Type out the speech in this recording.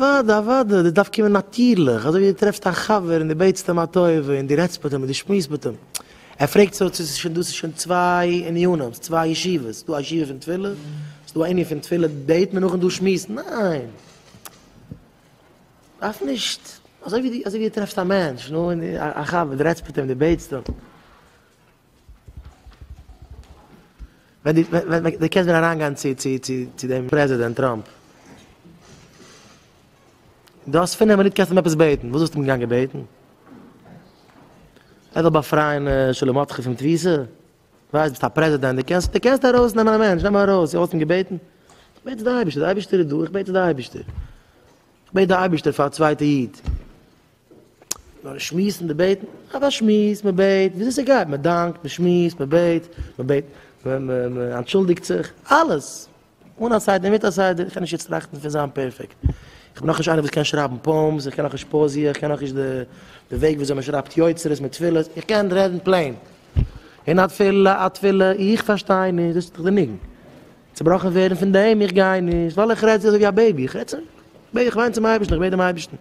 אוודאי, אוודאי, דאס דארף קומען נאטירליך, אזוי ווי דו טרעפסט א חבר און דו בעטסט אים א טובה און דו רעדסט מיט אים און דו שמועסט מיט אים. ער פרעגט סאו צו ס'איז שוין דא, ס'איז שוין צוויי ענינים, ס'איז צוויי ישיבות, ס'איז דא א ישיבה פון תפילה, ס'איז דא א ענין פון תפילה בעט מען נאכן דא שמועסן, ניין! דארף נישט, אזוי ווי דו, אזוי ווי דו טרעפסט א מענטש, נו, א חבר, דו רעדסט מיט אים, דו בעטסט אים. ווען דו, ווען דו קענסט ווען אריינגיין צו, צו, צו, צו דעם פרעזידענט טראמפ. דו האסט פינף מינוט קענסט אים עפעס בעטן, וואס וואלסטו אים געגאנגען בעטן? ער זאל באפרייען שלום מרדכי פון תפיסה? ווייסט ביסט א פרעזידענט דו קענסט דו קענסט ארויס נעמען א מענטש נעם אים ארויס, וואלסט אים געבעטן? איך בעט צו די אייבערשטער, די אייבערשטער איז דא, איך בעט צו די אייבערשטער, איך בעט די אייבערשטער פאר א צווייטע איד. נאר שמועסן די בעטן, אבער שמועס, מען בעט, וויאזוי ס'גייט, מען דאנקט, מען שמועסט, מען בעט, מען בעט, מען אנטשולדיגט זיך, אלעס, אן א סדר, מיט א סדר, איך קען נישט יעצט טראכטן פון זיין פערפעקט, איך בין נאכנישט איינער וואס קען שרייבן poems, איך קען נאכנישט פאעזיע, איך קען נאכנישט די וועג וויאזוי מען שרייבט יוצרות מיט תפילות, איך קען רעדן plain, און א תפילה, א תפילה, איך פארשטיי נישט, דאס איז דאך די ניגון, צובראכן ווערן פון דעם, איך גיי נישט, ווייל איך רעד אזוי ווי א baby, איך רעד צו, איך וויין צום אייבערשטן, איך בעט דעם אייבערשטן.